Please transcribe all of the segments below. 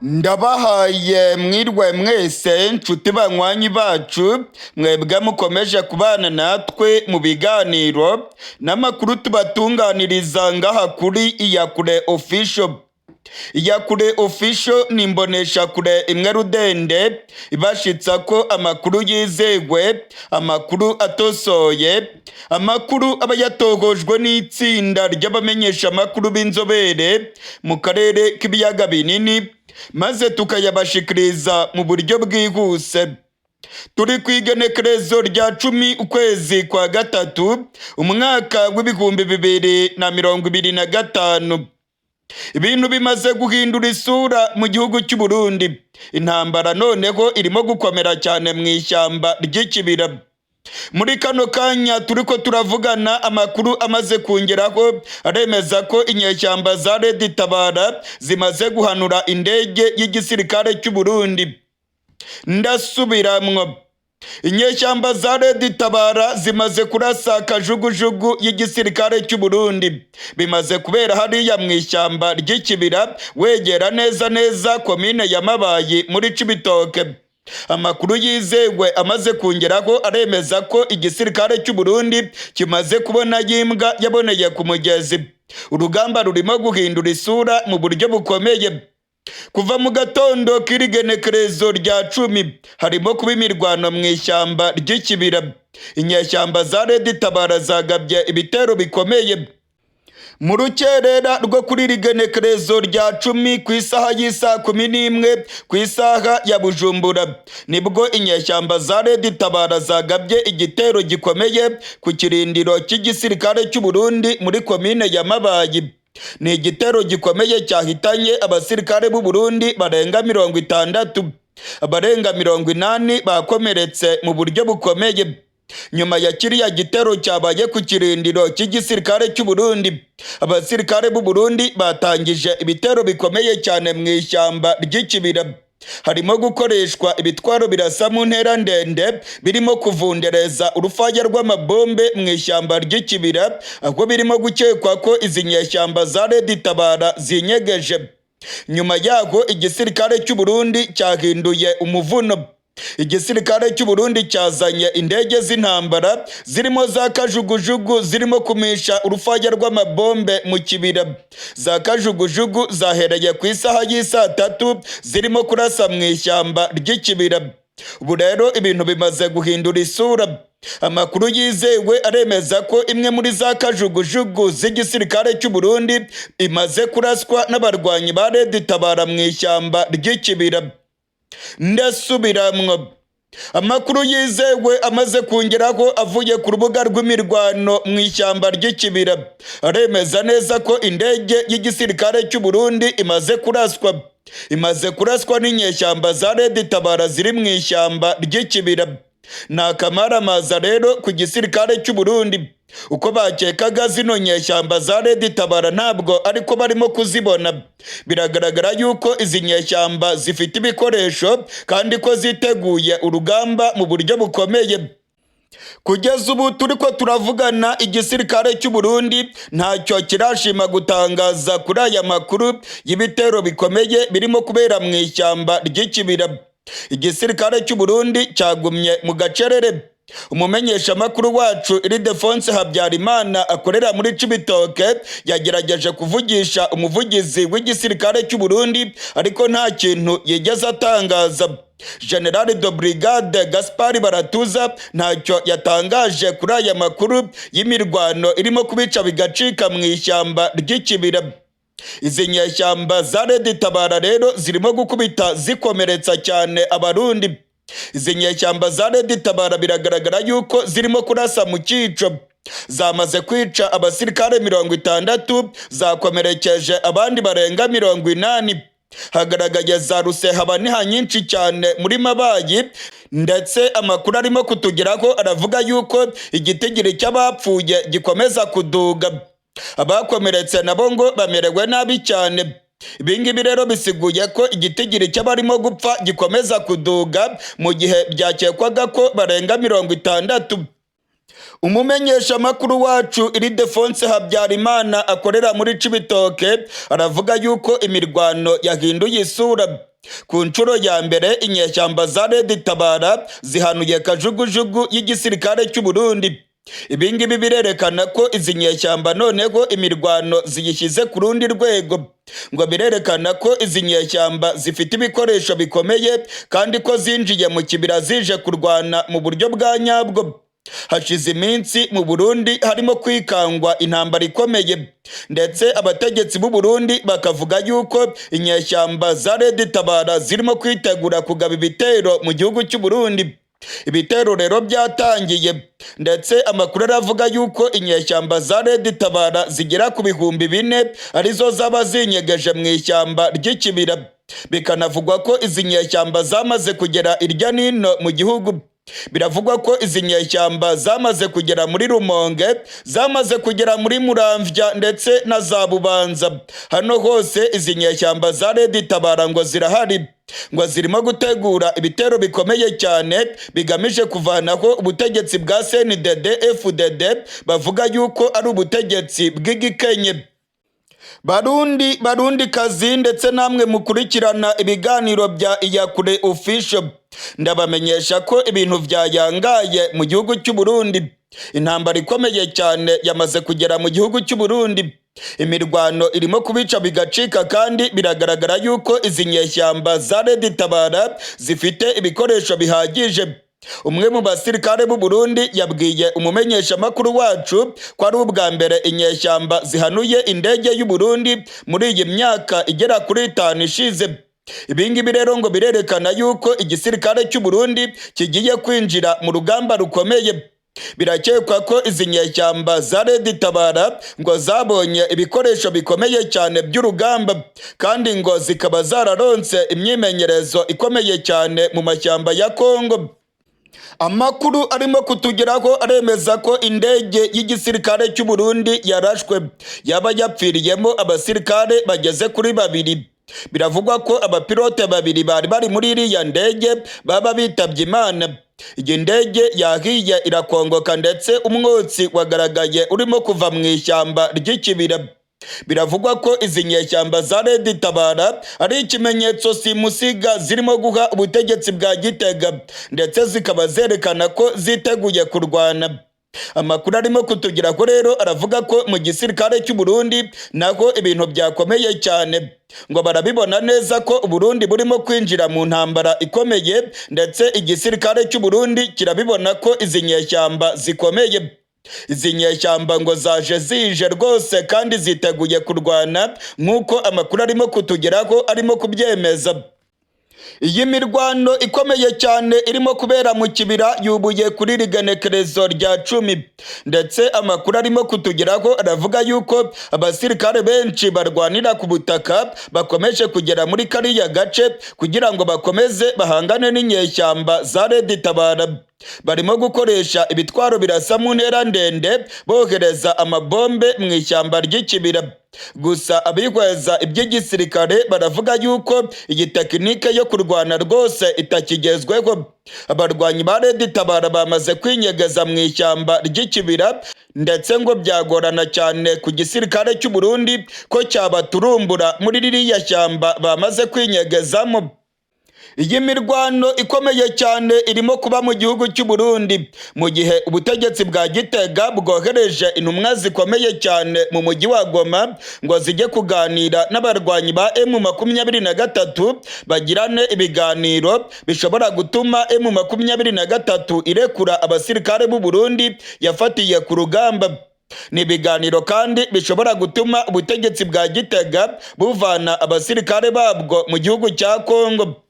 Ndabahaye mwirwe mwese nshuti banywanyi bacu, mwebwe mukomeje kubana natwe mu biganiro n'amakuru tubatunganiriza ngaha kuri Iyakure Official. Iyakure Official ni imboneshakure imwe rudende ibashitsa ko amakuru yizewe, amakuru atosoye, amakuru aba yatohojwe n'itsinda ry'abamenyeshamakuru b'inzobere mu karere k'ibiyaga binini, maze tukayabashikiriza mu buryo bwihuse. Turi ku igenekerezo rya 10 ukwezi kwa gatatu umwaka w'2025. Ibintu bimaze guhindura isura mu gihugu cy'u Burundi. Intambara noneho irimo gukomera cyane mu ishyamba ry'ikibira. Muri kano kanya turiko turavugana, amakuru amaze kungeraho aremeza ko inyeshyamba za Red Tabara zimaze guhanura indege y'igisirikare cy'u Burundi. Ndasubiramwo, inyeshyamba za Red Tabara zimaze kurasa kajugujugu y'igisirikare cy'u Burundi. Bimaze kubera hariya mu ishyamba ry'ikibira, wegera neza neza komine ya Mabayi muri Cibitoke. Amakuru yizewe amaze kungeraho aremeza ko igisirikare cy'u Burundi kimaze kubona yimbwa yaboneye ku mugezi. Urugamba rurimo guhindura isura mu buryo bukomeye. Kuva mu gatondo k'iri genekerezo rya 10 harimo kuba imirwano mu ishyamba ry'ikibira. Inyeshyamba za Red Tabara zagabye ibitero bikomeye. Mu rukerera rwo kuri iri genekerezo rya 10 ku isaha y'isaa 11 ku isaha ya Bujumbura, nibwo inyeshyamba za Red Tabara zagabye igitero gikomeye ku kirindiro cy'igisirikare cy'u Burundi muri komine ya Mabayi. Ni igitero gikomeye cyahitanye abasirikare b'u Burundi barenga 60, abarenga 80 bakomeretse mu buryo bukomeye. Nyuma ya kiriya gitero cyabaye ku kirindiro cy'igisirikare cy'u Burundi, abasirikare b'u Burundi batangije ibitero bikomeye cyane mu ishyamba ry'ikibira. Harimo gukoreshwa ibitwaro birasa mu ntera ndende birimo kuvundereza urufaya rw'amabombe mu ishyamba ry'ikibira, aho birimo gukekwa ko izi nyeshyamba za Red Tabara zinyegeje. Nyuma yaho igisirikare cy'u Burundi cyahinduye umuvuno. Igisirikare cy'u Burundi cyazanye indege z'intambara zirimo za kajugujugu zirimo kumisha urufaya rw'amabombe mu kibira. Za kajugujugu zahereye ku isaha y'isaa 3 zirimo kurasa mu ishyamba ry'ikibira. Ubu rero ibintu bimaze guhindura isura. Amakuru yizewe aremeza ko imwe muri za kajugujugu z'igisirikare cy'u Burundi imaze kuraswa n'abarwanyi ba Red Tabara mu ishyamba ry'ikibira. Ndasubiramwo, amakuru yizewe amaze kungeraho avuye ku rubuga rw'imirwano mu ishyamba ry'ikibira aremeza neza ko indege y'igisirikare cy'u Burundi imaze kuraswa, imaze kuraswa n'inyeshyamba za Red Tabara ziri mu ishyamba ry'ikibira. Ni akamaramaza rero ku gisirikare cy'u Burundi. Uko bakekaga zino nyeshyamba za Red Tabara ntabwo ariko barimo kuzibona. Biragaragara yuko izi nyeshyamba zifite ibikoresho kandi ko ziteguye urugamba mu buryo bukomeye. Kugeza ubu turiko turavugana, igisirikare cy'u Burundi ntacyo kirashima gutangaza kuri aya makuru y'ibitero bikomeye birimo kubera mu ishyamba ry'ikibira. Igisirikare cy'u Burundi cyagumye mu gacerere. Umumenyeshamakuru wacu Ildefonse Habyarimana akorera muri Cibitoke yagerageje kuvugisha umuvugizi w'igisirikare cy'u Burundi, ariko nta kintu yigeze atangaza. General de Brigade Gaspard Baratuza ntacyo yatangaje kuri aya makuru y'imirwano irimo kubica bigacika mu ishyamba ry'ikibira. Izi nyeshyamba za Red Tabara rero zirimo gukubita zikomeretsa cyane abarundi. Izi nyeshyamba za Red Tabara biragaragara yuko zirimo kurasa mu cyico. Zamaze kwica abasirikare 60, zakomerekeje abandi barenga 80. Hagaragaye za rusehabaniha nyinshi cyane muri Mabayi, ndetse amakuru arimo kutugeraho aravuga yuko igitigiri cy'abapfuye gikomeza kuduga. Abakomeretse nabo ngo bamerewe nabi cyane. Ibingibi rero bisiguye ko igitigiri cy'abarimo gupfa gikomeza kuduga mu gihe byakekwaga ko barenga 60. Umumenyeshamakuru wacu Iridefonse Habyarimana akorera muri Cibitoke aravuga yuko imirwano yahinduye isura. Ku nshuro ya mbere inyeshyamba za Red Tabara zihanuye kajugujugu y'igisirikare cy'u Burundi. Ibi ngibi birerekana ko izi nyeshyamba noneho imirwano ziyishyize ku rundi rwego. Ngo birerekana ko izi nyeshyamba zifite ibikoresho bikomeye kandi ko zinjiye mu kibira zije kurwana mu buryo bwa nyabwo. Hashize iminsi mu Burundi harimo kwikangwa intambara ikomeye, ndetse abategetsi b'u Burundi bakavuga yuko inyeshyamba za Red Tabara zirimo kwitegura kugaba ibitero mu gihugu cy'u Burundi. Ibitero rero byatangiye, ndetse amakuru aravuga yuko inyeshyamba za Red Tabara zigera ku 4000 arizo zaba zinyegeje mu ishyamba ry'ikibira. Bikanavugwa ko izi nyeshyamba zamaze kugera irya nino mu gihugu. Biravugwa ko izi nyeshyamba zamaze kugera muri Rumonge, zamaze kugera muri Muramvya ndetse na za Bubanza. Hano hose izi nyeshyamba za Red Tabara ngo zirahari, ngo zirimo gutegura ibitero bikomeye cyane bigamije kuvanaho ubutegetsi bwa CNDD FDD bavuga yuko ari ubutegetsi bw'igikenye. Barundi, Barundi kazi, ndetse namwe mukurikirana ibiganiro bya Iyakure Official, ndabamenyesha ko ibintu byayangaye mu gihugu cy'u Burundi. Intambara ikomeye cyane yamaze kugera mu gihugu cy'u Burundi. Imirwano irimo kubica bigacika, kandi biragaragara yuko izi nyeshyamba za Red Tabara zifite ibikoresho bihagije. Umwe mu basirikare b'u Burundi yabwiye umumenyeshamakuru wacu ko ari ubwa mbere inyeshyamba zihanuye indege y'u Burundi muri iyi myaka igera kuri 5 ishize. Ibi ngibi rero ngo birerekana yuko igisirikare cy'u Burundi kigiye kwinjira mu rugamba rukomeye. Birakekwa ko izi nyeshyamba za Red Tabara ngo zabonye ibikoresho bikomeye cyane by'urugamba, kandi ngo zikaba zararonse imyimenyerezo ikomeye cyane mu mashyamba ya Kongo. Amakuru arimo kutugeraho aremeza ko indege y'igisirikare cy'u Burundi yarashwe, yaba yapfiriyemo abasirikare bageze kuri 2. Biravugwa ko abapilote 2 bari bari muri iriya ndege baba bitabye Imana. Iyi ndege yahiye irakongoka, ndetse umwotsi wagaragaye urimo kuva mu ishyamba ry'ikibira. Biravugwa ko izi nyeshyamba za Red Tabara ari ikimenyetso simusiga zirimo guha ubutegetsi bwa Gitega, ndetse zikaba zerekana ko ziteguye kurwana. Amakuru arimo kutugeraho rero aravuga ko mu gisirikare cy'u Burundi naho ibintu byakomeye cyane. Ngo barabibona neza ko Burundi burimo kwinjira mu ntambara ikomeye, ndetse igisirikare cy'u Burundi kirabibona ko izi nyeshyamba zikomeye. Izi nyeshyamba ngo zaje zije rwose kandi ziteguye kurwana, nk'uko amakuru arimo kutugeraho arimo kubyemeza. Iyi mirwano ikomeye cyane irimo kubera mu kibira yubuye kuri rigenekerezo rya 10, ndetse amakuru arimo kutugeraho aravuga yuko abasirikare benshi barwanira ku butaka bakomeje kugera muri kariya gace kugira ngo bakomeze bahangane n'inyeshyamba za Red Tabara. Barimo gukoresha ibitwaro birasa mu ntera ndende, bohereza amabombe mu ishyamba ry'ikibira. Gusa abihweza iby'igisirikare baravuga yuko iyi tekinike yo kurwana rwose itakigezweho. Abarwanyi ba Red Tabara bamaze kwinyegeza mu ishyamba ry'ikibira, ndetse ngo byagorana cyane ku gisirikare cy'u Burundi ko cyabaturumbura muri ririya shyamba bamaze kwinyegezamo. Iyi mirwano ikomeye cyane irimo kuba mu gihugu cy'u Burundi mu gihe ubutegetsi bwa Gitega bwohereje intumwa zikomeye cyane mu mujyi wa Goma ngo zijye kuganira n'abarwanyi ba M23, bagirane ibiganiro bishobora gutuma M23 irekura abasirikare b'u Burundi yafatiye ku rugamba. Ni ibiganiro kandi bishobora gutuma ubutegetsi bwa Gitega buvana abasirikare babwo mu gihugu cya Kongo.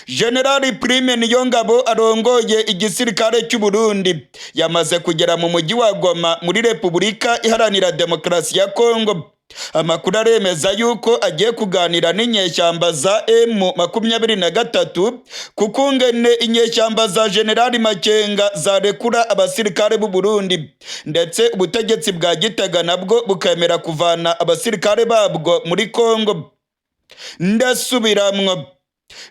General Prime Niyongabo arongoye igisirikare cy'u Burundi yamaze kugera mu mujyi wa Goma muri Repubulika Iharanira Demokarasi ya Kongo. Amakuru aremeza yuko agiye kuganira n'inyeshyamba za M23 kuko ngene inyeshyamba za General Makenga zarekura abasirikare b'u Burundi, ndetse ubutegetsi bwa Gitega nabwo bukemera kuvana abasirikare babwo muri Kongo. Ndasubiramwo.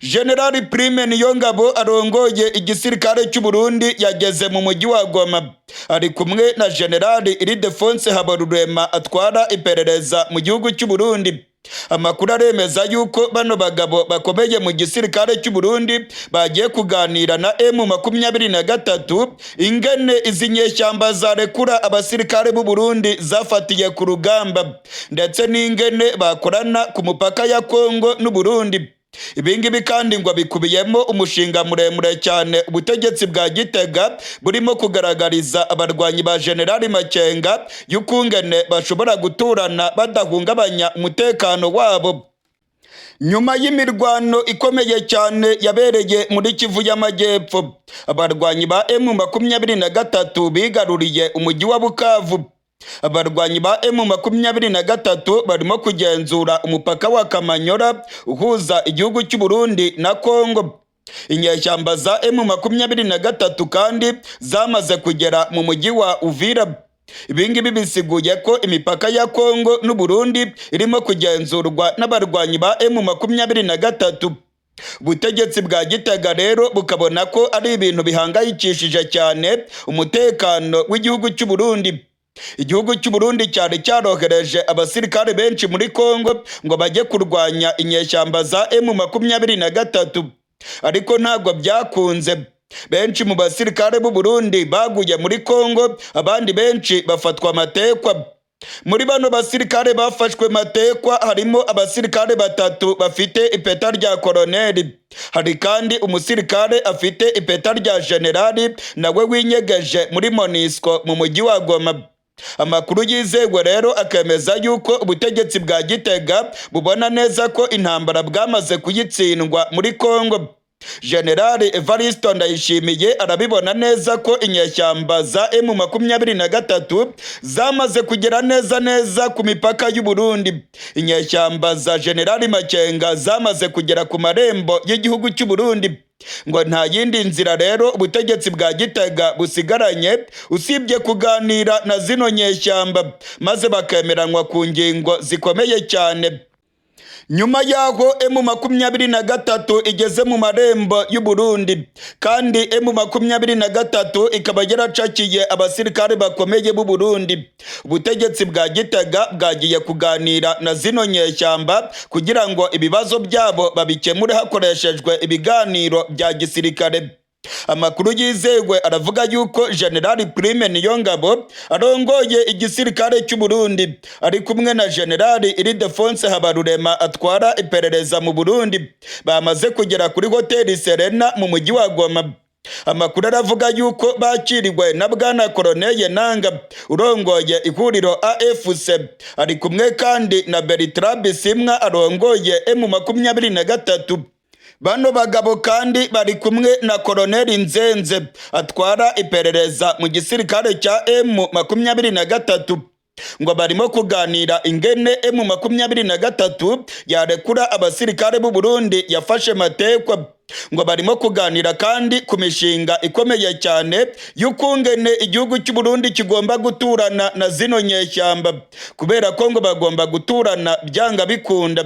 General Prime Niyongabo arongoye igisirikare cy'u Burundi yageze mu mujyi wa Goma, ari kumwe na General Ildefonse Habarurema atwara iperereza mu gihugu cy'u Burundi. Amakuru aremeza yuko bano bagabo bakomeye mu gisirikare cy'u Burundi bagiye kuganira na M23 ingene izi nyeshyamba zarekura abasirikare b'u Burundi zafatiye ku rugamba, ndetse n'ingene bakorana ku mupaka ya Kongo n'u Burundi. Ibingibi kandi ngo bikubiyemo umushinga muremure cyane ubutegetsi bwa Gitega burimo kugaragariza abarwanyi ba General Makenga y'ukungene bashobora guturana badahungabanya umutekano wabo. Nyuma y'imirwano ikomeye cyane yabereye muri Kivu y'Amajyepfo, abarwanyi ba M23 bigaruriye umujyi wa Bukavu. Abarwanyi ba M23 barimo kugenzura umupaka wa Kamanyora uhuza igihugu cy'u Burundi na Kongo. Inyeshyamba za M23 kandi zamaze kugera mu mujyi wa Uvira. Ibingibi bisiguye ko imipaka ya Kongo n'u Burundi irimo kugenzurwa n'abarwanyi ba M23. Ubutegetsi bwa Gitega rero bukabona ko ari ibintu bihangayikishije cyane umutekano w'igihugu cy'u Burundi. Igihugu cy'u Burundi cyari cyarohereje abasirikare benshi muri Kongo ngo bajye kurwanya inyeshyamba za M23, ariko ntabwo byakunze. Benshi mu basirikare b'u Burundi baguye muri Kongo, abandi benshi bafatwa amatekwa. Muri bano basirikare bafashwe matekwa harimo abasirikare batatu bafite ipeta rya koroneli. Hari kandi umusirikare afite ipeta rya generali nawe winyegeje muri MONUSCO mu mujyi wa Goma. Amakuru yizewe rero akemeza yuko ubutegetsi bwa Gitega bubona neza ko intambara bwamaze kuyitsindwa muri Kongo. General Evaristo Ndayishimiye arabibona neza ko inyeshyamba za M23 zamaze kugera neza neza ku mipaka y'u Burundi. Inyeshyamba za General Makenga zamaze kugera ku marembo y'igihugu cy'u Burundi. Ngo nta yindi nzira rero ubutegetsi bwa Gitega busigaranye usibye kuganira na zino nyeshyamba, maze bakemeranywa ku ngingo zikomeye cyane. Nyuma yaho M23 igeze mu marembo y'u Burundi, kandi M23 ikaba yaracakiye abasirikare bakomeye b'u Burundi, ubutegetsi bwa Gitega bwagiye kuganira na zino nyeshyamba kugira ngo ibibazo byabo babikemure hakoreshejwe ibiganiro bya gisirikare. Amakuru yizewe aravuga yuko General Prime Niyongabo arongoye igisirikare cy'u Burundi ari kumwe na General Ildefonse Habarurema atwara iperereza mu Burundi bamaze kugera kuri Hoteli Serena mu mujyi wa Goma. Amakuru aravuga yuko bakiriwe na Bwana Colonel Nanga urongoye ihuriro AFC, ari kumwe kandi na Bertrand Bisimwa arongoye M23. Bano bagabo kandi bari kumwe na Colonel Nzenze atwara iperereza mu gisirikare cya M23. Ngo barimo kuganira ingene M23 yarekura abasirikare b'u Burundi yafashe matekwa. Ngo barimo kuganira kandi ku mishinga ikomeye cyane y'ukungene igihugu cy'u Burundi kigomba guturana na zino nyeshyamba, kubera ko ngo bagomba guturana byanga bikunda.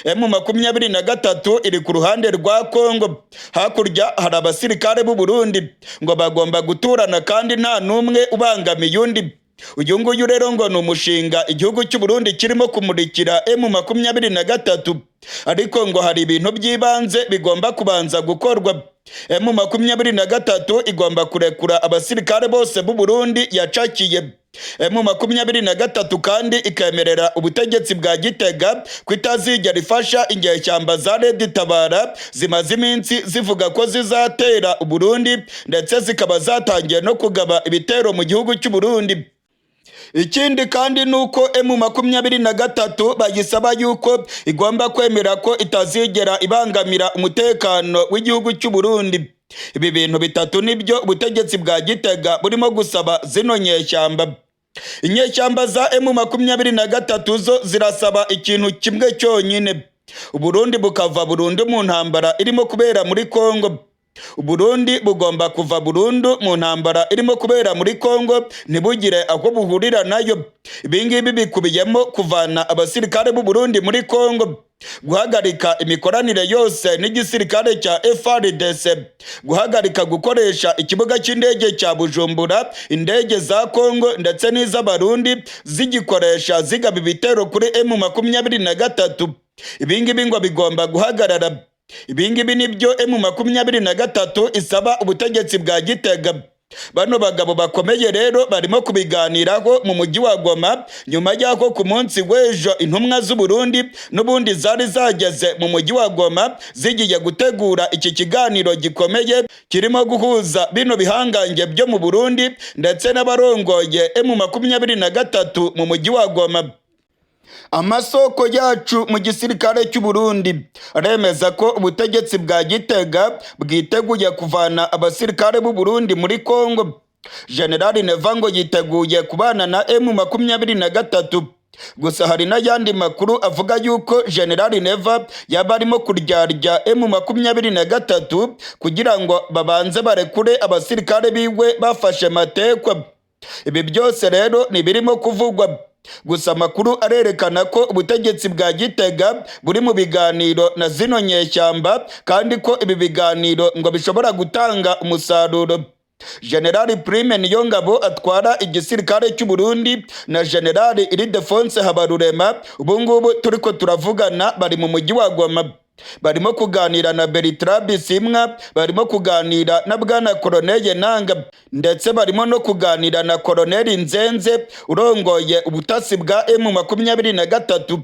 M23 iri ku ruhande rwa Kongo, hakurya hari abasirikare b'u Burundi, ngo bagomba guturana kandi nta n'umwe ubangamiye undi. Uyu nguyu rero ngo ni umushinga igihugu cy'u Burundi kirimo kumurikira M23, ariko ngo hari ibintu by'ibanze bigomba kubanza gukorwa. M23 igomba kurekura abasirikare bose b'u Burundi yacakiye. M23 kandi ikemerera ubutegetsi bwa Gitega ko itazigera ifasha inyeshyamba za Red Tabara zimaze iminsi zivuga ko zizatera u Burundi, ndetse zikaba zatangiye no kugaba ibitero mu gihugu cy'u Burundi. Ikindi kandi nuko M23 bayisaba yuko igomba kwemera ko itazigera ibangamira umutekano w'igihugu cy'u Burundi. Ibi bintu bitatu nibyo ubutegetsi bwa Gitega burimo gusaba zino nyeshyamba. Inyeshyamba za M23 zo zirasaba ikintu kimwe cyonyine: Uburundi bukava burundu mu ntambara irimo kubera muri Kongo. Uburundi bugomba kuva burundu mu ntambara irimo kubera muri Kongo, ntibugire aho buhurira nayo. Ibingibi bikubiyemo kuvana abasirikare b'u Burundi muri Kongo, guhagarika imikoranire yose n'igisirikare cya FARDC, guhagarika gukoresha ikibuga cy'indege cya Bujumbura, indege za Kongo ndetse n'iz'Abarundi zigikoresha zigaba ibitero kuri M23. Ibingibi ngo bigomba guhagarara. Ibingibi nibyo M23 isaba ubutegetsi bwa Gitega. Bano bagabo bakomeye rero barimo kubiganiraho mu mujyi wa Goma, nyuma y'aho ku munsi w'ejo intumwa z'u Burundi n'ubundi zari zageze mu mujyi wa Goma zigiye gutegura iki kiganiro gikomeye kirimo guhuza bino bihangange byo mu Burundi ndetse n'abarongoye M23 mu mujyi wa Goma. Amasoko yacu mu gisirikare cy'u Burundi aremeza ko ubutegetsi bwa Gitega bwiteguye kuvana abasirikare b'u Burundi muri Kongo. General Neva ngo yiteguye kubana na M23. Gusa hari n'ayandi makuru avuga yuko General Neva yaba arimo kuryarya M23 kugira ngo babanze barekure abasirikare biwe bafashe matekwa. Ibi byose rero ni birimo kuvugwa. Gusa amakuru arerekana ko ubutegetsi bwa Gitega buri mu biganiro na zino nyeshyamba, kandi ko ibi biganiro ngo bishobora gutanga umusaruro. General Prime Niyongabo atwara igisirikare cy'u Burundi na General Ildefonse Habarurema ubungubu turiko turavugana bari mu mujyi wa Goma. Barimo kuganira na Bertrand Bisimwa, barimo kuganira na Bwana Colonel Nanga, ndetse barimo no kuganira na Colonel Nzenze urongoye ubutasi bwa M23.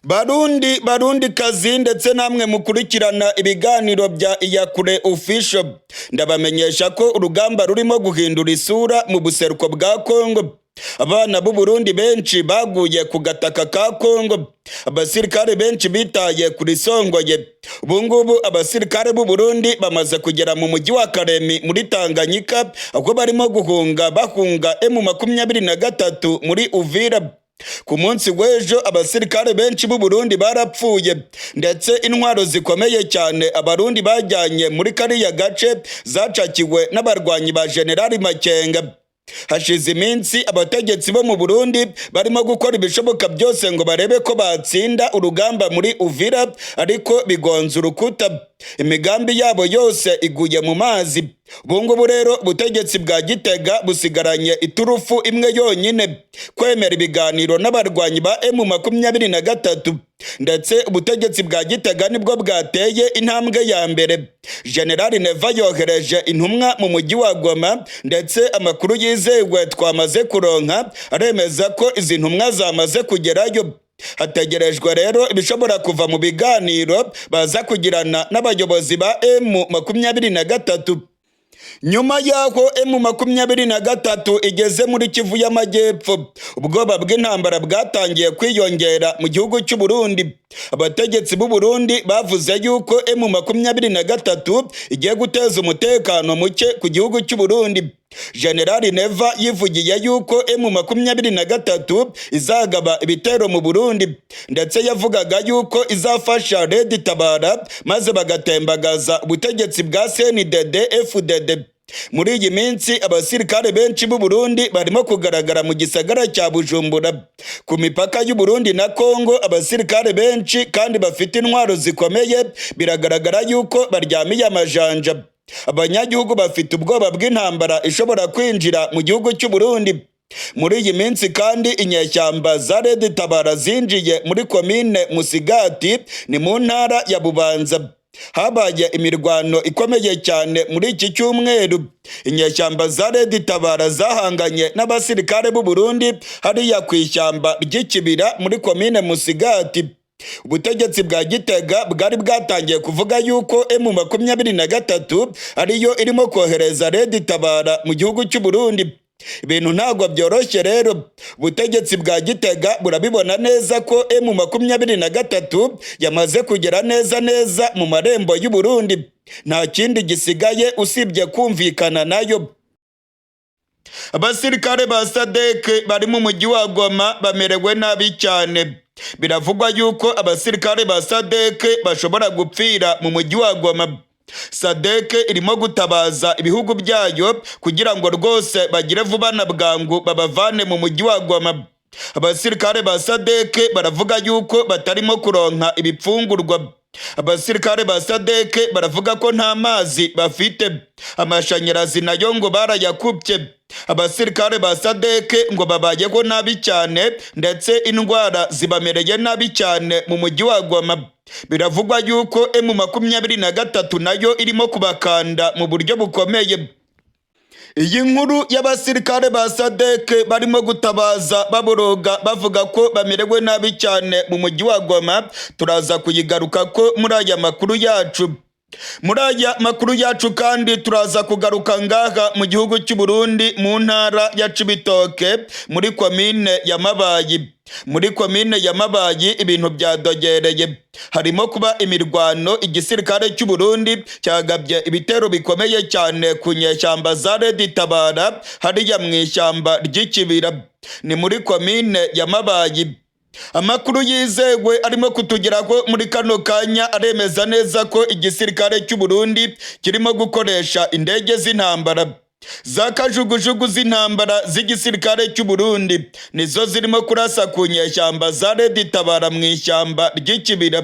Barundi, Barundi kazi, ndetse namwe mukurikirana ibiganiro bya Iyakure Official, ndabamenyesha ko urugamba rurimo guhindura isura mu buseruko bwa Kongo. Abana b'u Burundi benshi baguye ku gataka ka Kongo, abasirikare benshi bitaye kuri Songoye. Ubungubu abasirikare b'u Burundi bamaze kugera mu mujyi wa Karemi muri Tanganyika, aho barimo guhunga bahunga M23 muri Uvira. Ku munsi w'ejo abasirikare benshi b'u Burundi barapfuye, ndetse intwaro zikomeye cyane Abarundi bajyanye muri kariya gace zacakiwe n'abarwanyi ba General Makenga. Hashize iminsi abategetsi bo mu Burundi barimo gukora ibishoboka byose ngo barebe ko batsinda urugamba muri Uvira, ariko bigonze urukuta, imigambi yabo yose iguye mu mazi. Ubungubu rero ubutegetsi bwa Gitega busigaranye iturufu imwe yonyine: kwemera ibiganiro n'abarwanyi ba M23. Ndetse ubutegetsi bwa Gitega nibwo bwateye intambwe ya mbere. General Neva yohereje intumwa mu mujyi wa Goma, ndetse amakuru yizewe twamaze kuronka aremeza ko izi ntumwa zamaze kugerayo. Hategerejwe rero ibishobora kuva mu biganiro baza kugirana n'abayobozi ba M23. Nyuma y'aho M23 igeze muri Kivu y'Amajyepfo, ubwoba bw'intambara bwatangiye kwiyongera mu gihugu cy'u Burundi. Abategetsi b'u Burundi bavuze yuko M23 igiye guteza umutekano muke ku gihugu cy'u Burundi. General Neva yivugiye yuko M23 izagaba ibitero mu Burundi, ndetse yavugaga yuko izafasha Red Tabara maze bagatembagaza ubutegetsi bwa CNDD FDD. Muri iyi minsi abasirikare benshi b'u Burundi barimo kugaragara mu gisagara cya Bujumbura, ku mipaka y'u Burundi na Kongo. Abasirikare benshi kandi bafite intwaro zikomeye, biragaragara yuko baryamiye amajanja. Abanyagihugu bafite ubwoba bw'intambara ishobora kwinjira mu gihugu cy'u Burundi. Muri iyi minsi kandi inyeshyamba za Red Tabara zinjiye muri komine Musigati, ni mu ntara ya Bubanza. Habaye imirwano ikomeye cyane muri iki cyumweru. Inyeshyamba za Red Tabara zahanganye n'abasirikare b'u Burundi hariya ku ishyamba ry'Ikibira muri komine Musigati. Ubutegetsi bwa Gitega bwari bwatangiye kuvuga yuko M23 ariyo irimo kohereza Red Tabara mu gihugu cy'u Burundi. Ibintu ntabwo byoroshye rero. Ubutegetsi bwa Gitega burabibona neza ko M23 yamaze kugera neza neza mu marembo y'u Burundi, nta kindi gisigaye usibye kumvikana nayo. Abasirikare ba SADC bari mu mujyi wa Goma bamerewe nabi cyane. Biravugwa yuko abasirikare ba SADC bashobora gupfira mu mujyi wa Goma. SADC irimo gutabaza ibihugu byayo kugira ngo rwose bagire vuba na bwangu babavane mu mujyi wa Goma. Abasirikare ba SADC baravuga yuko batarimo kuronka ibipfungurwa. Abasirikare ba SADC baravuga ko nta mazi bafite, amashanyarazi nayo ngo barayakupye. Abasirikare ba SADC ngo babayeho nabi cyane, ndetse indwara zibamereye nabi cyane mu mujyi wa Goma. Biravugwa yuko M23 nayo irimo kubakanda mu buryo bukomeye. Iyi nkuru y'abasirikare ba SADC barimo gutabaza baboroga bavuga ko bamerewe nabi cyane mu mujyi wa Goma, turaza kuyigaruka ko muri aya makuru yacu. Muri aya makuru yacu kandi turaza kugaruka ngaha mu gihugu cy'u Burundi, mu ntara ya Cibitoke, muri komine ya Mabayi. Muri komine ya Mabayi ibintu byadogereye, harimo kuba imirwano. Igisirikare cy'u Burundi cyagabye ibitero bikomeye cyane ku nyeshyamba za Red Tabara hariya mu ishyamba ry'Ikibira, ni muri komine ya Mabayi. Amakuru yizewe arimo kutugeraho muri kano kanya aremeza neza ko igisirikare cy'u Burundi kirimo gukoresha indege z'intambara. Za kajugujugu z'intambara z'igisirikare cy'u Burundi nizo zirimo kurasa ku nyeshyamba za Red Tabara mu ishyamba ry'Ikibira.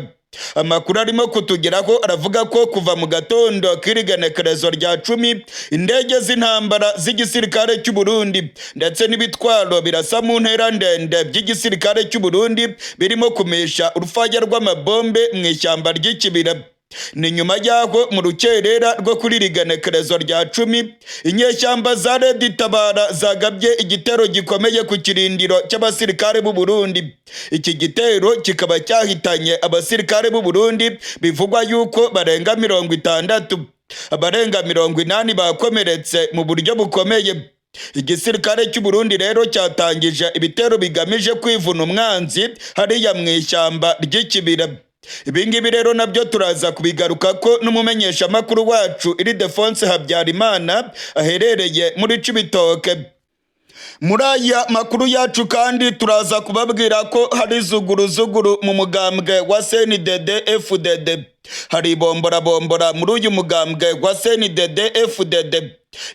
Amakuru arimo kutugeraho aravuga ko kuva mu gatondo k'irigenekerezo rya 10, indege z'intambara z'igisirikare cy'u Burundi ndetse n'ibitwaro birasa mu ntera ndende by'igisirikare cy'u Burundi birimo kumisha urufaya rw'amabombe mu ishyamba ry'Ikibira. Ni nyuma y'aho mu rukerera rwo kuri irigenekerezo rya 10, inyeshyamba za Red Tabara zagabye igitero gikomeye ku kirindiro cy'abasirikare b'u Burundi. Iki gitero kikaba cyahitanye abasirikare b'u Burundi bivugwa yuko barenga 60, abarenga 80 bakomeretse mu buryo bukomeye. Igisirikare cy'u Burundi rero cyatangije ibitero bigamije kwivuna umwanzi hariya mu ishyamba ry'Ikibira. Ibingibi rero nabyo turaza kubigaruka ko n'umumenyeshamakuru wacu Ildefonse Habyarimana aherereye muri Cibitoke. Muri aya makuru yacu kandi turaza kubabwira ko hari zuguruzuguru mu mugambwe wa CNDD FDD. Hari bomborabombora muri uyu mugambwe wa CNDD FDD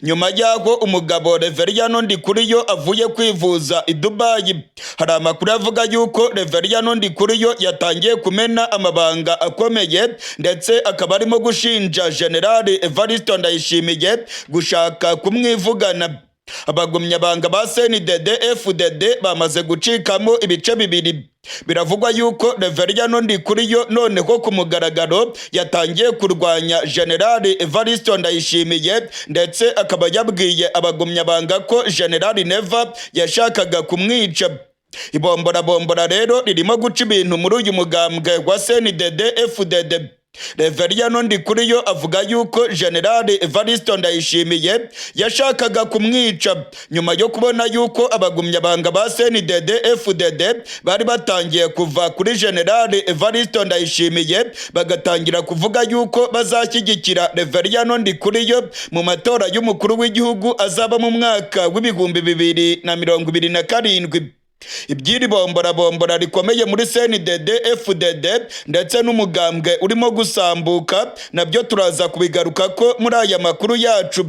nyuma y'aho umugabo Reveriyano Ndikuriyo avuye kwivuza i Dubayi. Hari amakuru avuga yuko Reveriyano Ndikuriyo yatangiye kumena amabanga akomeye, ndetse akaba arimo gushinja General Evariste Ndayishimiye gushaka kumwivugana. Abagumyabanga ba CNDD FDD bamaze gucikamo ibice bibiri. Biravugwa yuko Reveriyano Ndikuriyo noneho ku mugaragaro yatangiye kurwanya General Evariste Ndayishimiye, ndetse akaba yabwiye abagumyabanga ko General Neva yashakaga kumwica. Ibomborabombora rero ririmo guca ibintu muri uyu mugambwe wa CNDD FDD. Reveriyano Ndikuriyo avuga yuko General Evariste Ndayishimiye yashakaga kumwica nyuma yo kubona yuko abagumyabanga ba CNDD FDD bari batangiye kuva kuri General Evariste Ndayishimiye, bagatangira kuvuga yuko bazashyigikira Reveriyano Ndikuriyo mu matora y'umukuru w'igihugu azaba mu mwaka w'2027. Iby'iri bomborabombora rikomeye muri CNDD FDD ndetse n'umugambwe urimo gusambuka nabyo turaza kubigaruka ko muri aya makuru yacu.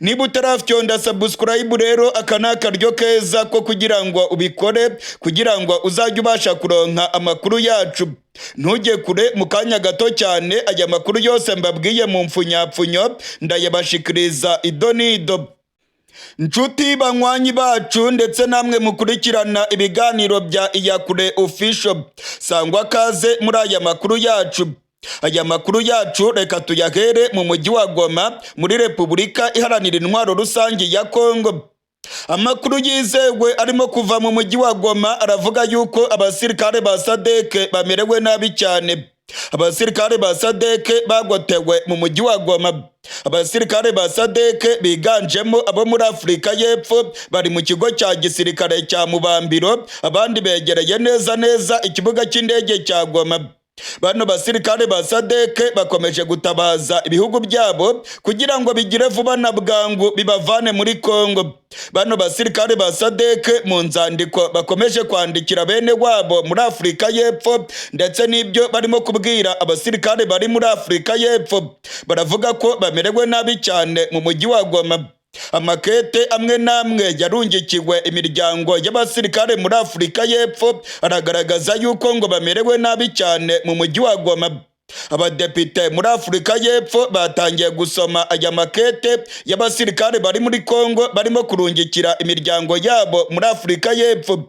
Niba utarafyonda subscribe rero, aka ni akaryo keza ko kugira ngo ubikore, kugira ngo uzajye ubasha kuronka amakuru yacu. Ntujye kure, mu kanya gato cyane aya makuru yose mbabwiye mu mfunyapfunyo ndayabashikiriza ido n'ido. Nshuti banywanyi bacu ndetse namwe mukurikirana ibiganiro bya Iyakure Official, sangwa kaze muri aya makuru yacu. Aya makuru yacu reka tuyahere mu mujyi wa Goma muri Repubulika Iharanira Intwaro Rusange ya Kongo. Amakuru yizewe arimo kuva mu mujyi wa Goma aravuga yuko abasirikare ba SADC bamerewe nabi cyane. Abasirikare ba SADC bagotewe mu mujyi wa Goma. Abasirikare ba SADC biganjemo abo muri Afurika y'Epfo bari mu kigo cya gisirikare cya Mubambiro, abandi begereye neza neza ikibuga cy'indege cya Goma. Bano basirikare ba SADC bakomeje gutabaza ibihugu byabo kugira ngo bigire vuba na bwangu bibavane muri Kongo. Bano basirikare ba SADC mu nzandiko bakomeje kwandikira bene wabo muri Afurika y'Epfo, ndetse n'ibyo barimo kubwira abasirikare bari muri Afurika y'Epfo, baravuga ko bamerewe nabi cyane mu mujyi wa Goma. Amakete amwe n'amwe yarungikiwe imiryango y'abasirikare muri Afurika y'Epfo aragaragaza yuko ngo bamerewe nabi cyane mu mujyi wa Goma. Abadepite muri Afurika y'Epfo batangiye gusoma aya makete y'abasirikare bari muri Kongo barimo kurungikira imiryango yabo muri Afurika y'Epfo.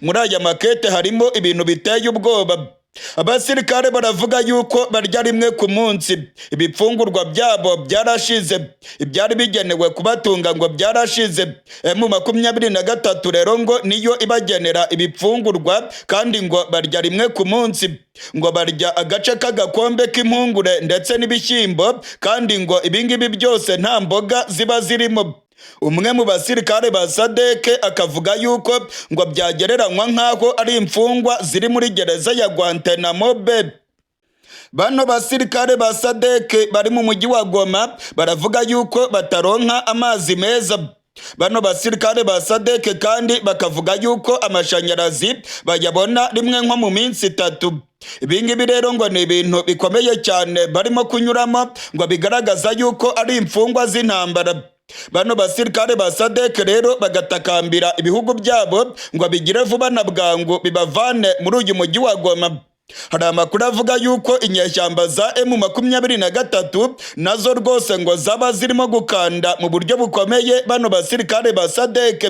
Muri aya makete harimo ibintu biteye ubwoba. Abasirikare baravuga yuko barya rimwe ku munsi, ibifungurwa byabo byarashize, ibyari bigenewe kubatunga ngo byarashize. M23 rero ngo niyo ibagenera ibifungurwa, kandi ngo barya rimwe ku munsi, ngo barya agace k'agakombe k'impungure ndetse n'ibishyimbo, kandi ngo ibingibi byose nta mboga ziba zirimo. Umwe mu basirikare ba SADC akavuga yuko ngo byagereranywa nk'aho ari imfungwa ziri muri gereza ya Guantanamo Bay. Bano basirikare ba SADC bari mu mujyi wa Goma baravuga yuko bataronka amazi meza. Bano basirikare ba SADC kandi bakavuga yuko amashanyarazi bayabona rimwe nko mu minsi 3. Ibingibi rero ngo ni ibintu bikomeye cyane barimo kunyuramo, ngo bigaragaza yuko ari imfungwa z'intambara. Bano basirikare ba SADC rero bagatakambira ibihugu byabo ngo bigire vuba na bwangu bibavane muri uyu mujyi wa Goma. Hari amakuru avuga yuko inyeshyamba za M23 nazo rwose ngo zaba zirimo gukanda mu buryo bukomeye bano basirikare ba SADC.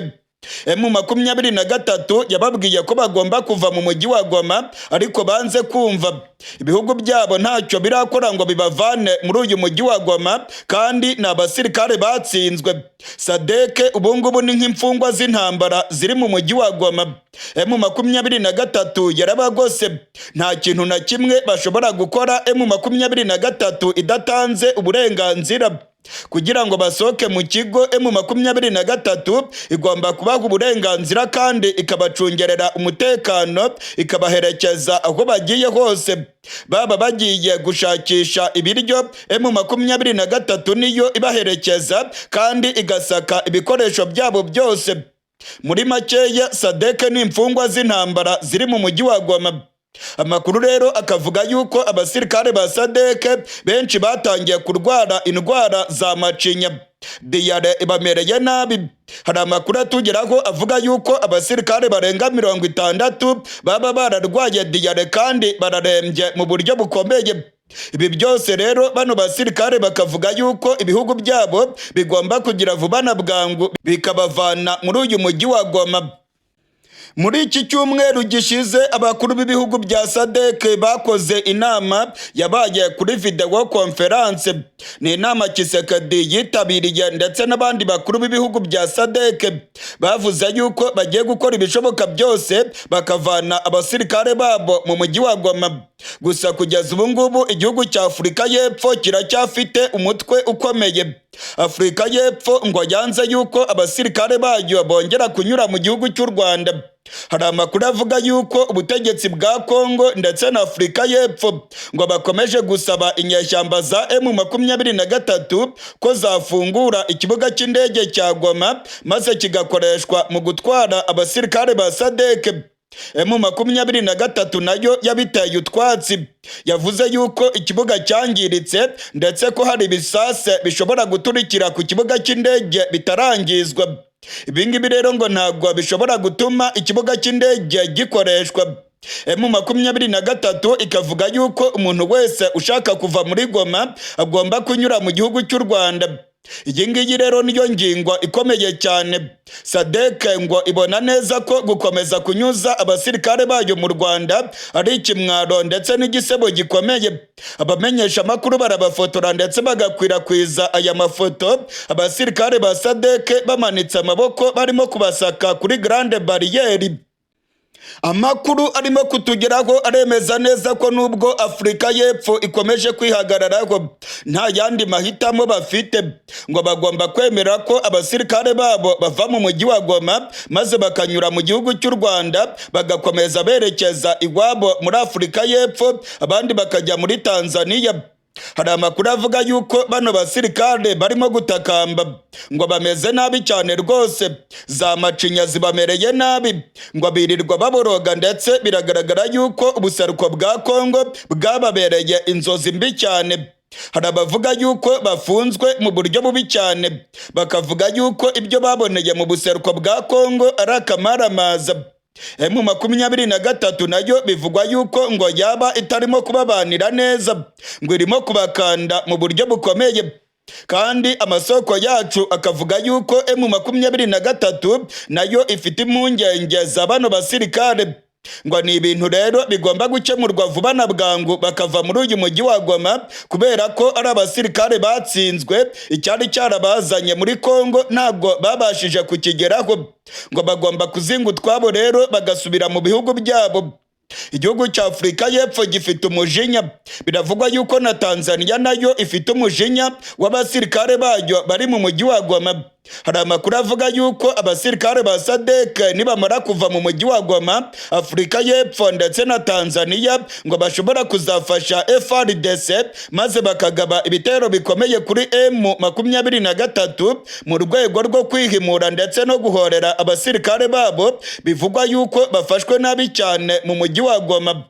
M23 yababwiye ko bagomba kuva mu mujyi wa Goma, ariko banze kumva. Ibihugu byabo ntacyo birakora ngo bibavane muri uyu mujyi wa Goma, kandi ni abasirikare batsinzwe. SADC ubungubu ni nk'imfungwa z'intambara ziri mu mujyi wa Goma. M23 yarabagose, nta kintu na kimwe bashobora gukora M23 idatanze uburenganzira. Kugira ngo basohoke mu kigo, M23 igomba kubaha uburenganzira kandi ikabacungerera umutekano, ikabaherekeza aho bagiye hose. Baba bagiye gushakisha ibiryo, M23 niyo ibaherekeza kandi igasaka ibikoresho byabo byose. Muri makeya, SADC ni imfungwa z'intambara ziri mu mujyi wa Goma. Amakuru rero akavuga yuko abasirikare ba SADC benshi batangiye kurwara indwara za macinya, diyare ibamereye nabi. Hari amakuru atugeraho avuga yuko abasirikare barenga 60 baba bararwaye diyare kandi bararembye mu buryo bukomeye. Ibi byose rero bano basirikare bakavuga yuko ibihugu byabo bigomba kugira vuba na bwangu bikabavana muri uyu mujyi wa Goma. Muri iki cyumweru gishize, abakuru b'ibihugu bya SADC bakoze inama yabaye kuri video conference. Ni inama Tshisekedi yitabiriye ndetse n'abandi bakuru b'ibihugu bya SADC. Bavuze yuko bagiye gukora ibishoboka byose bakavana abasirikare babo mu mujyi wa Goma. Gusa kugeza ubu ngubu igihugu cya Afurika y'Epfo kiracyafite umutwe ukomeye. Afurika y'Epfo ngo yanze yuko abasirikare bayo bongera kunyura mu gihugu cy'u Rwanda. Hari amakuru avuga yuko ubutegetsi bwa Kongo ndetse na Afurika y'Epfo ngo bakomeje gusaba inyeshyamba za M23 ko zafungura ikibuga cy'indege cya Goma, maze kigakoreshwa mu gutwara abasirikare ba SADC. M23 nayo yabiteye utwatsi, yavuze yuko ikibuga cyangiritse ndetse ko hari ibisase bishobora guturikira ku kibuga cy'indege bitarangizwa. Ibingibi rero ngo ntabwo bishobora gutuma ikibuga cy'indege gikoreshwa. M23 ikavuga yuko umuntu wese ushaka kuva muri Goma agomba kunyura mu gihugu cy'u Rwanda. Iyi ngiyi rero niyo ngingo ikomeye cyane. SADC ngo ibona neza ko gukomeza kunyuza abasirikare bayo mu Rwanda ari ikimwaro ndetse n'igisebo gikomeye. Abamenyesha amakuru barabafotora ndetse bagakwirakwiza aya mafoto, abasirikare ba SADC bamanitse amaboko barimo kubasaka kuri Grande Barrière. Amakuru arimo kutugeraho aremeza neza ko nubwo Afurika y'Epfo ikomeje kwihagararaho, nta yandi mahitamo bafite. Ngo bagomba kwemera ko abasirikare babo bava mu mujyi wa Goma, maze bakanyura mu gihugu cy'u Rwanda, bagakomeza berekeza iwabo muri Afurika y'Epfo, abandi bakajya muri Tanzania. Hari amakuru avuga yuko bano basirikare barimo gutakamba ngo bameze nabi cyane rwose, za macinya zibamereye nabi, ngo birirwa baboroga, ndetse biragaragara yuko ubuseruko bwa Kongo bwababereye inzozi mbi cyane. Hari abavuga yuko bafunzwe mu buryo bubi cyane, bakavuga yuko ibyo baboneye mu buseruko bwa Kongo ari akamaramaza. M23 nayo bivugwa yuko ngo yaba itarimo kubabanira neza, ngo irimo kubakanda mu buryo bukomeye, kandi amasoko yacu akavuga yuko M23 nayo ifite impungenge za bano basirikare. Ngo ni ibintu rero bigomba gukemurwa vuba na bwangu, bakava muri uyu mujyi wa Goma, kubera ko ari abasirikare batsinzwe. Icyari cyarabazanye muri Kongo ntabwo babashije kukigeraho. Ngo bagomba kuzinga utwabo rero, bagasubira mu bihugu byabo. Igihugu cya Afurika y'Epfo gifite umujinya. Biravugwa yuko na Tanzania nayo ifite umujinya w'abasirikare bayo bari mu mujyi wa Goma. Hari amakuru avuga yuko abasirikare ba SADC nibamara kuva mu mujyi wa Goma, Afurika y'Epfo ndetse na Tanzania ngo bashobora kuzafasha FARDC, maze bakagaba ibitero bikomeye kuri M23 mu rwego rwo kwihimura ndetse no guhorera abasirikare babo bivugwa yuko bafashwe nabi cyane mu mujyi wa Goma.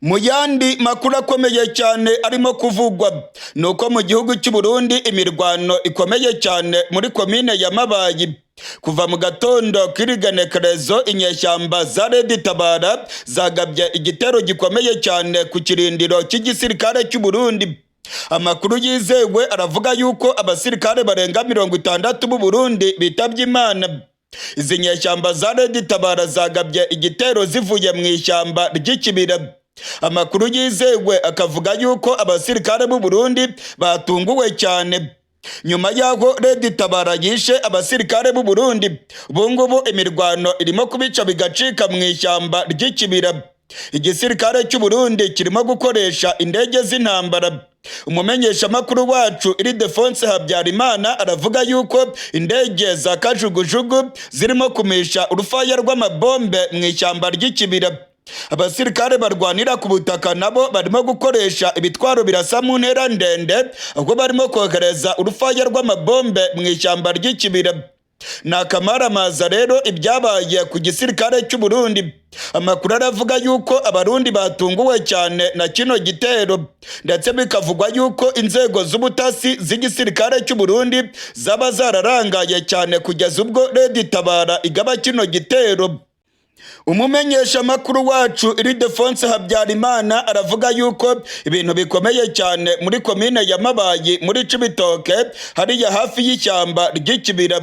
Mu yandi makuru akomeye cyane arimo kuvugwa ni uko mu gihugu cy'u Burundi imirwano ikomeye cyane muri komine ya Mabayi. Kuva mu gatondo k'irigenekerezo, inyeshyamba za Red Tabara zagabye igitero gikomeye cyane ku kirindiro cy'igisirikare cy'u Burundi. Amakuru yizewe aravuga yuko abasirikare barenga 60 b'u Burundi bitabye Imana. Izi nyeshyamba za Red Tabara zagabye igitero zivuye mu ishyamba ry'Ikibira. Amakuru yizewe akavuga yuko abasirikare b'u Burundi batunguwe cyane nyuma y'aho Red Tabara yishe abasirikare b'u Burundi. Ubungubu imirwano irimo kubica bigacika mu ishyamba ry'Ikibira. Igisirikare cy'u Burundi kirimo gukoresha indege z'intambara. Umumenyeshamakuru wacu Ildefonse Habyarimana aravuga yuko indege za kajugujugu zirimo kumisha urufaya rw'amabombe mu ishyamba ry'Ikibira. Abasirikare barwanira ku butaka nabo barimo gukoresha ibitwaro birasa mu ntera ndende, aho barimo kohereza urufaya rw'amabombe mu ishyamba ry'Ikibira. Ni akamaramaza rero ibyabaye ku gisirikare cy'u Burundi. Amakuru aravuga yuko Abarundi batunguwe cyane na kino gitero, ndetse bikavugwa yuko inzego z'ubutasi z'igisirikare cy'u Burundi zaba zararangaye cyane kugeza ubwo Red Tabara igaba kino gitero. Umumenyeshamakuru wacu Ildefonse Habyarimana aravuga yuko ibintu bikomeye cyane muri komine ya Mabayi muri Cibitoke, hariya hafi y'ishyamba ry'Ikibira.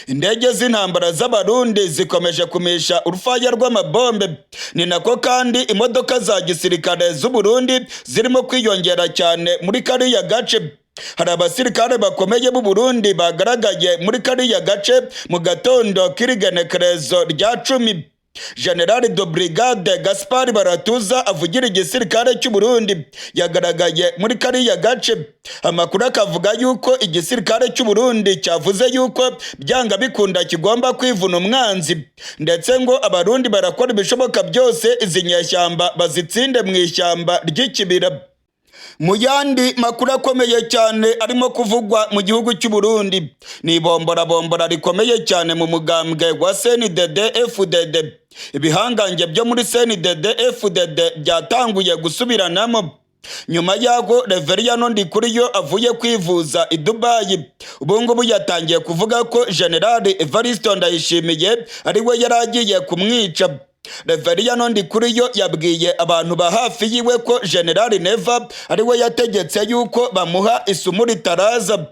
Indege z'intambara z'Abarundi zikomeje kumisha urufaya rw'amabombe. Ni nako kandi imodoka za gisirikare z'u Burundi zirimo kwiyongera cyane muri kariya gace. Hari abasirikare bakomeye b'u Burundi bagaragaye muri kariya gace mu gatondo k'irigenekerezo rya 10. General de Brigade Gaspard Baratuza avugira igisirikare cy'u Burundi yagaragaye muri kariya gace. Amakuru akavuga yuko igisirikare cy'u Burundi cyavuze yuko byanga bikunda kigomba kwivuna umwanzi, ndetse ngo Abarundi barakora ibishoboka byose izi nyeshyamba bazitsinde mu ishyamba ry'Ikibira. Mu yandi makuru akomeye cyane arimo kuvugwa mu gihugu cy'u Burundi ni ibomborabombora rikomeye cyane mu mugambwe wa CNDD FDD. Ibihangange byo muri CNDD FDD byatanguye gusubiranamo nyuma y'aho Reveriyano Ndikuriyo avuye kwivuza i Dubai. Ubu ngubu yatangiye kuvuga ko General Evariste Ndayishimiye ari we yari agiye kumwica. Reveriyano Ndikuriyo yabwiye abantu ba hafi yiwe ko General Neva ari we yategetse yuko bamuha isumu ritaraza.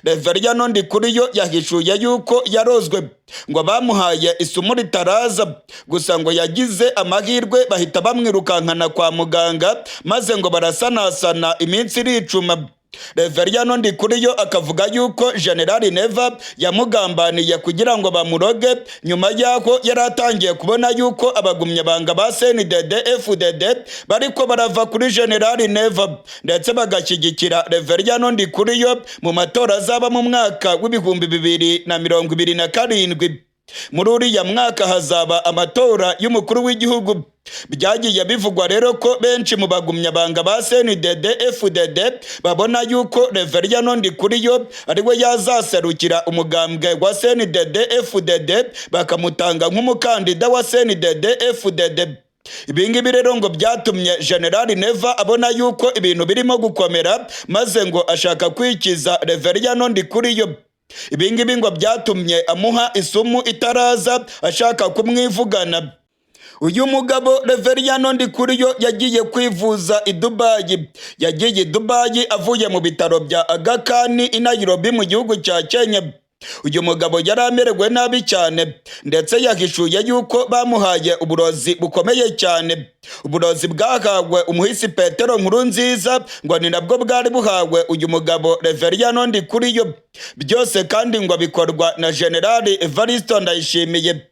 Reveriyano Ndikuriyo yahishuye yuko yarozwe, ngo bamuhaye isumu ritaraza, gusa ngo yagize amahirwe bahita bamwirukankana kwa muganga, maze ngo barasanasana iminsi iricuma. Reveriyano Ndikuriyo akavuga yuko General Neva yamugambaniye kugira ngo bamuroge, nyuma y'aho yari atangiye kubona yuko abagumyabanga ba CNDD FDD bariko barava kuri General Neva, ndetse bagashyigikira Reveriyano Ndikuriyo mu matora azaba mu mwaka w'2027. Muri uriya mwaka hazaba amatora y'umukuru w'igihugu. Byagiye bivugwa rero ko benshi mu bagumyabanga ba CNDD FDD babona yuko Reveriyano Ndikuriyo ariwe yazaserukira umugambwe wa CNDD FDD, bakamutanga nk'umukandida wa CNDD FDD. Ibingibi rero ngo byatumye General Neva abona yuko ibintu birimo gukomera, maze ngo ashaka kwikiza Reveriyano Ndikuriyo. Ibingibi ngo byatumye amuha isumu itaraza, ashaka kumwivugana. Uyu mugabo Reveriyano Ndikuriyo yagiye kwivuza i Dubayi. Yagiye i Dubayi avuye mu bitaro bya Aga Khan i Nairobi mu gihugu cya Kenya. Uyu mugabo yari amerewe nabi cyane, ndetse yahishuye yuko bamuhaye uburozi bukomeye cyane. Uburozi bwahawe umuhisi Petero Nkurunziza ngo ni nabwo bwari buhawe uyu mugabo Reveriyano Ndikuriyo. Byose kandi ngo bikorwa na General Evaristo Ndayishimiye.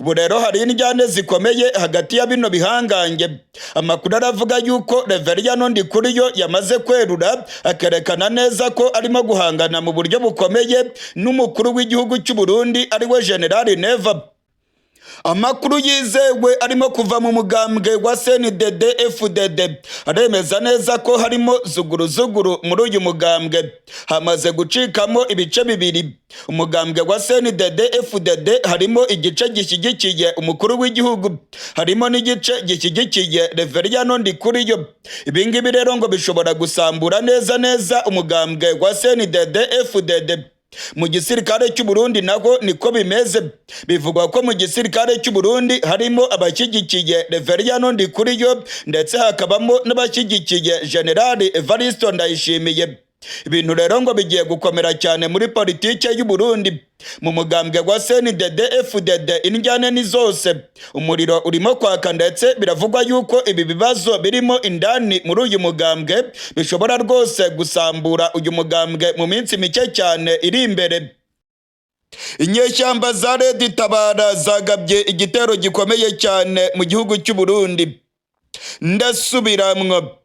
Ubu rero hari indyane zikomeye hagati ya bino bihangange. Amakuru aravuga yuko Reveriyano Ndikuriyo yamaze kwerura, akerekana neza ko arimo guhangana mu buryo bukomeye n'umukuru w'igihugu cy'u Burundi, ariwe General Neva. Amakuru yizewe arimo kuva mu mugambwe wa CNDD FDD aremeza neza ko harimo zuguruzuguru muri uyu mugambwe. Hamaze gucikamo ibice bibiri. Umugambwe wa CNDD FDD harimo igice gishyigikiye umukuru w'igihugu, harimo n'igice gishyigikiye Reveriyano Ndikuriyo. Ibingibi rero ngo bishobora gusambura neza neza umugambwe wa CNDD FDD. Mu gisirikare cy'u Burundi naho niko bimeze. Bivugwa ko mu gisirikare cy'u Burundi harimo abashyigikiye Reveriyano Ndikuriyo, ndetse hakabamo n'abashyigikiye General Evaristo Ndayishimiye. Ibintu rero ngo bigiye gukomera cyane muri politike y'u Burundi. Mu mugambwe wa CNDD FDD indyane ni zose, umuriro urimo kwaka, ndetse biravugwa yuko ibi bibazo birimo indani muri uyu mugambwe bishobora rwose gusambura uyu mugambwe mu minsi mike cyane iri imbere. Inyeshyamba za Red Tabara zagabye igitero gikomeye cyane mu gihugu cy'u Burundi. Ndasubiramwo,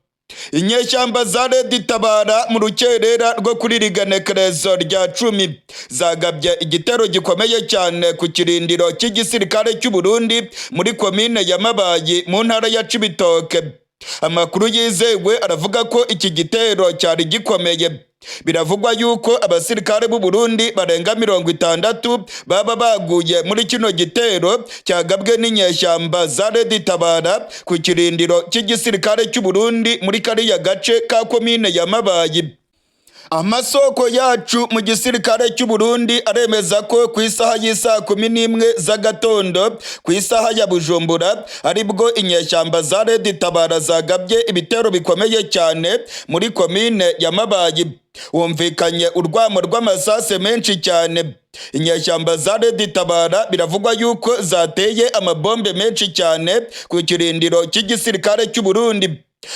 inyeshyamba za Red Tabara mu rukerera rwo kuri rigenekerezo rya 10 zagabye igitero gikomeye cyane ku kirindiro cy'igisirikare cy'u Burundi muri komine ya Mabayi mu ntara ya Cibitoke. Amakuru yizewe aravuga ko iki gitero cyari gikomeye. Biravugwa yuko abasirikare b'u Burundi barenga 60 baba baguye muri kino gitero cyagabwe n'inyeshyamba za Red Tabara ku kirindiro cy'igisirikare cy'u Burundi muri kariya gace ka komine ya Mabayi. Amasoko yacu mu gisirikare cy'u Burundi aremeza ko ku isaha y'isaa 11 z'agatondo ku isaha ya Bujumbura aribwo inyeshyamba za Red Tabara zagabye ibitero bikomeye cyane muri komine ya Mabayi. Wumvikanye urwamo rw'amasase menshi cyane. Inyeshyamba za Red Tabara biravugwa yuko zateye amabombe menshi cyane ku kirindiro cy'igisirikare cy'u Burundi.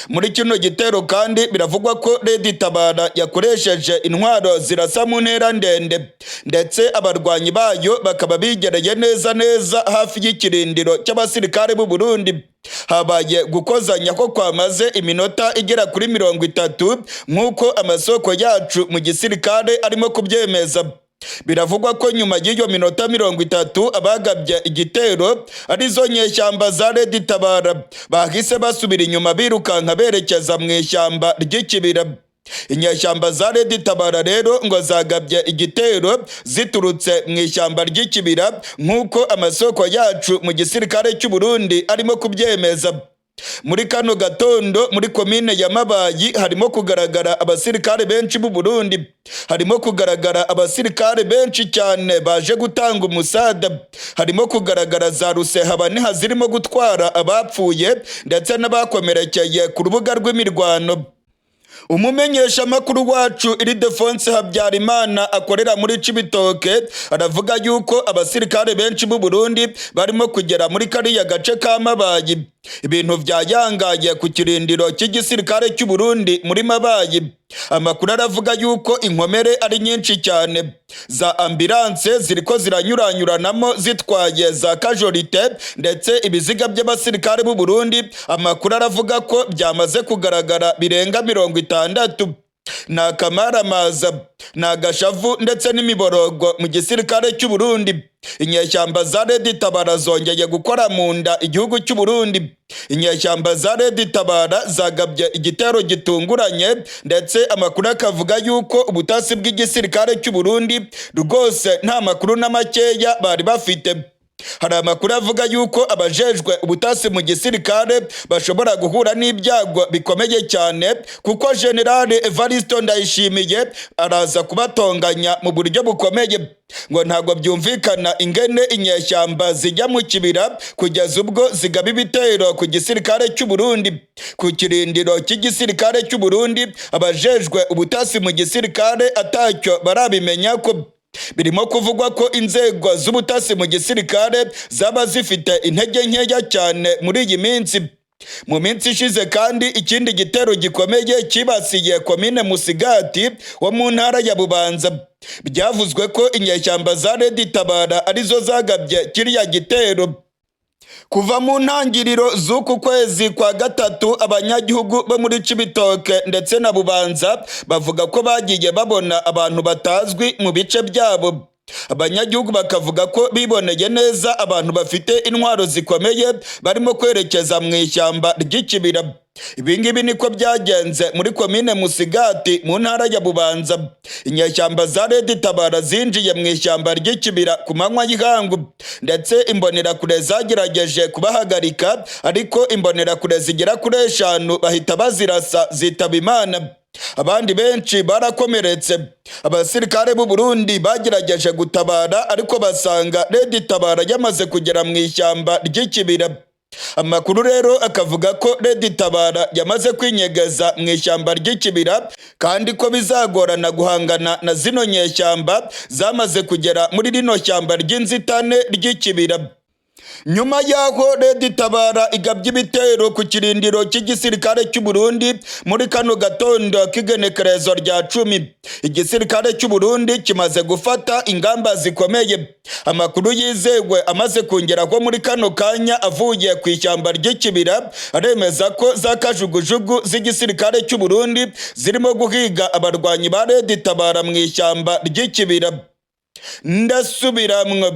Muri kino gitero kandi biravugwa ko Red Tabara yakoresheje intwaro zirasa mu ntera ndende, ndetse abarwanyi bayo bakaba bigereye neza neza hafi y'ikirindiro cy'abasirikare b'u Burundi. Habaye gukozanya ko kwamaze iminota igera kuri 30, nk'uko amasoko yacu mu gisirikare arimo kubyemeza. Biravugwa ko nyuma y'iyo minota 30 abagabye igitero, arizo nyeshyamba za Red Tabara, bahise basubira inyuma birukanka berekeza mu ishyamba ry'ikibira. Inyeshyamba za Red Tabara rero ngo zagabye igitero ziturutse mu ishyamba ry'ikibira, nk'uko amasoko yacu mu gisirikare cy'u Burundi arimo kubyemeza. Muri kano gatondo muri komine ya Mabayi harimo kugaragara abasirikare benshi b'u Burundi, harimo kugaragara abasirikare benshi cyane baje gutanga umusada, harimo kugaragara za rusehabaniha zirimo gutwara abapfuye ndetse n'abakomerekeye ku rubuga rw'imirwano. Umumenyeshamakuru wacu Iridefonse Habyarimana akorera muri Cibitoke aravuga yuko abasirikare benshi b'u Burundi barimo kugera muri kariya gace ka Mabayi. Ibintu byayangaye ku kirindiro cy'igisirikare cy'u Burundi muri Mabayi. Amakuru aravuga yuko inkomere ari nyinshi cyane, za ambulance ziriko ziranyuranyuranamo zitwaye za casualties, ndetse ibiziga by'abasirikare b'u Burundi amakuru aravuga ko byamaze kugaragara birenga 60. Ni akamaramaza, ni agashavu ndetse n'imiborogo mu gisirikare cy'u Burundi. Inyeshyamba za Red Tabara zongeye gukora mu nda igihugu cy'u Burundi. Inyeshyamba za Red Tabara zagabye igitero gitunguranye, ndetse amakuru akavuga yuko ubutasi bw'igisirikare cy'u Burundi rwose nta makuru na makeya bari bafite. Hari amakuru avuga yuko abajejwe ubutasi mu gisirikare bashobora guhura n'ibyago bikomeye cyane, kuko General Evaristo Ndayishimiye araza kubatonganya mu buryo bukomeye. Ngo ntabwo byumvikana ingene inyeshyamba zijya mu kibira kugeza ubwo zigaba ibitero ku gisirikare cy'u Burundi, ku kirindiro cy'igisirikare cy'u Burundi, abajejwe ubutasi mu gisirikare atacyo barabimenya ko. Birimo kuvugwa ko inzego z'ubutasi mu gisirikare zaba zifite intege nkeya cyane muri iyi minsi. Mu minsi ishize kandi, ikindi gitero gikomeye cyibasiye komine Musigati wo mu ntara ya Bubanza. Byavuzwe ko inyeshyamba za Red Tabara arizo zagabye kiriya gitero. Kuva mu ntangiriro z'uku kwezi kwa gatatu, abanyagihugu bo muri Cibitoke ndetse na Bubanza bavuga ko bagiye babona abantu batazwi mu bice byabo. Abanyagihugu bakavuga ko biboneye neza abantu bafite intwaro zikomeye barimo kwerekeza mu ishyamba ry'ikibira. Ibi ngibi niko byagenze muri komine Musigati mu ntara ya Bubanza. Inyeshyamba za Red Tabara zinjiye mu ishyamba ry'ikibira ku manywa y'ihangu, ndetse imbonerakure zagerageje kubahagarika, ariko imbonerakure zigera kuri 5 bahita bazirasa zitaba Imana, abandi benshi barakomeretse. Abasirikare b'u Burundi bagerageje gutabara, ariko basanga Red Tabara yamaze kugera mu ishyamba ry'ikibira. Amakuru rero akavuga ko Red Tabara yamaze kwinyegeza mu ishyamba ry'ikibira, kandi ko bizagorana guhangana na zino nyeshyamba zamaze kugera muri rino shyamba ry'inzitane ry'ikibira. Nyuma y'aho Red Tabara igabye ibitero ku kirindiro cy'igisirikare cy'u Burundi muri kano gatondo k'igenekerezo rya 10, igisirikare cy'u Burundi kimaze gufata ingamba zikomeye. Amakuru yizewe amaze kongeraho muri kano kanya avuye ku ishyamba ry'ikibira aremeza ko za kajugujugu z'igisirikare cy'u Burundi zirimo guhiga abarwanyi ba Red Tabara mu ishyamba ry'ikibira. Ndasubiramwo,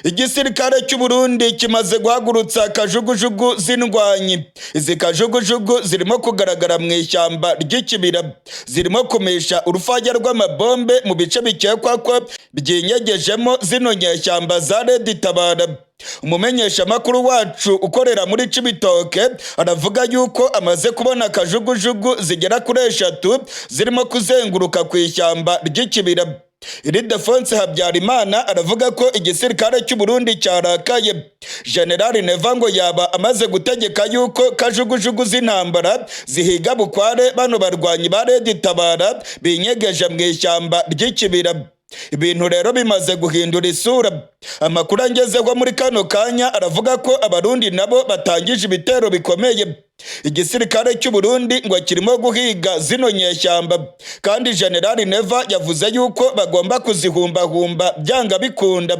igisirikare cy'u Burundi kimaze guhagurutsa kajugujugu z'indwanyi. Izi kajugujugu zirimo kugaragara mu ishyamba ry'ikibira, zirimo kumisha urufaya rw'amabombe mu bice bikekwa ko byinyegejemo zino nyeshyamba za Red Tabara. Umumenyeshamakuru wacu ukorera muri Cibitoke aravuga yuko amaze kubona kajugujugu zigera kuri 3 zirimo kuzenguruka ku ishyamba ry'ikibira. Ildefonse Habyarimana aravuga ko igisirikare cy'u Burundi cyarakaye. General Neva ngo yaba amaze gutegeka yuko kajugujugu z'intambara zihiga bukware bano barwanyi ba Red Tabara binyegeje mu ishyamba ry'ikibira. Ibintu rero bimaze guhindura isura. Amakuru angezeho muri kano kanya aravuga ko Abarundi nabo batangije ibitero bikomeye. Igisirikare cy'u Burundi ngo kirimo guhiga zino nyeshyamba, kandi General Neva yavuze yuko bagomba kuzihumbahumba byanga bikunda.